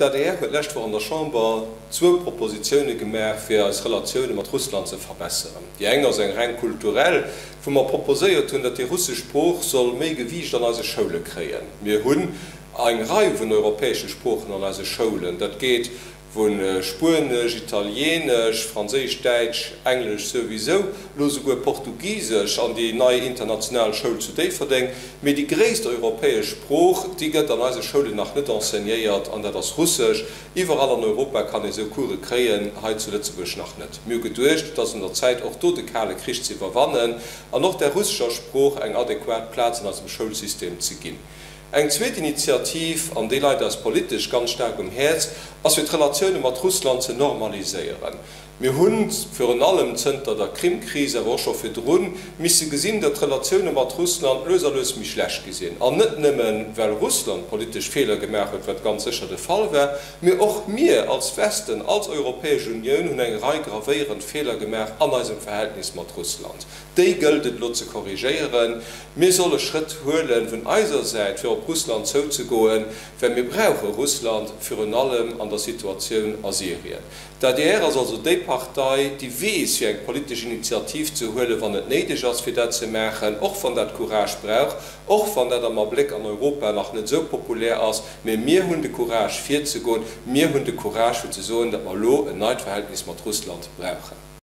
D'adr huet d'lescht Woch an der Chamber zwou Propositioune gemaach, fir eis Relatioune mat Russland ze verbesseren. Déi eng ass eng reng kulturell, wou mer proposéiert hunn, datt déi russesch Sprooch soll méi Gewiicht an eise Schoule kréien. Mir hunn eng Rei vun europäesche Sproochen an eise Schoulen. Dat geet Vu Spuenesch, Italienesch, Franséisch, Däitsch, Englesch souwisou, lo souguer Portugisesch an déi nei international Schoul zu Déifferdeng. Mee déi gréisst europäesch Sprooch, déi gëtt an eise Schoulen nach net enseignéiert, an dat ass Russesch. Iwwerall an Europa kann ee sou Course kréien, hei zu Lëtzebuerg nach net. Mir hu geduecht, et ass un der Zäit, och do de Kale Krich ze iwwerwannen an och der russescher Sprooch eng adequat Plaz an eisem Schoulsystem ze ginn. Eng zweet Initiativ, an déi leit eis politesch ganz staark um Häerz, ass fir d'Relatioune mat Russland ze normaliséieren. Mir hunn, virun allem zënter der Krim-Kris, awer och scho virdrun, misse gesinn, datt d'Relatioune mat Russland lues a lues méi schlecht gi sinn. An net nëmmen, well Russland politesch Feeler gemaach huet, wat ganz sécher de Fall war, mee och mir als Westen, als Europäesch Unioun hunn eng Rei gravéierend Feeler gemaach an eisem Verhältnis mat Russland. Déi gëllt et elo ze korrigéieren. Mir solle Schrëtt huelen vun eiser Säit, fir op Russland zouzegoen, well mir brauche Russland, virun allem an der Situatioun a Syrien. D'adr ass also déi Partei, déi weess, fir eng politesch Initiativ ze huelen, wann et néideg ass, fir dat ze maachen, och wann dat Courage brauch, och wann dat am Abléck an Europa nach net esou populär ass. Mee mir hunn de Courage virzegoen, mir hunn de Courage fir ze soen, datt mer elo en neit Verhältnis mat Russland brauchen.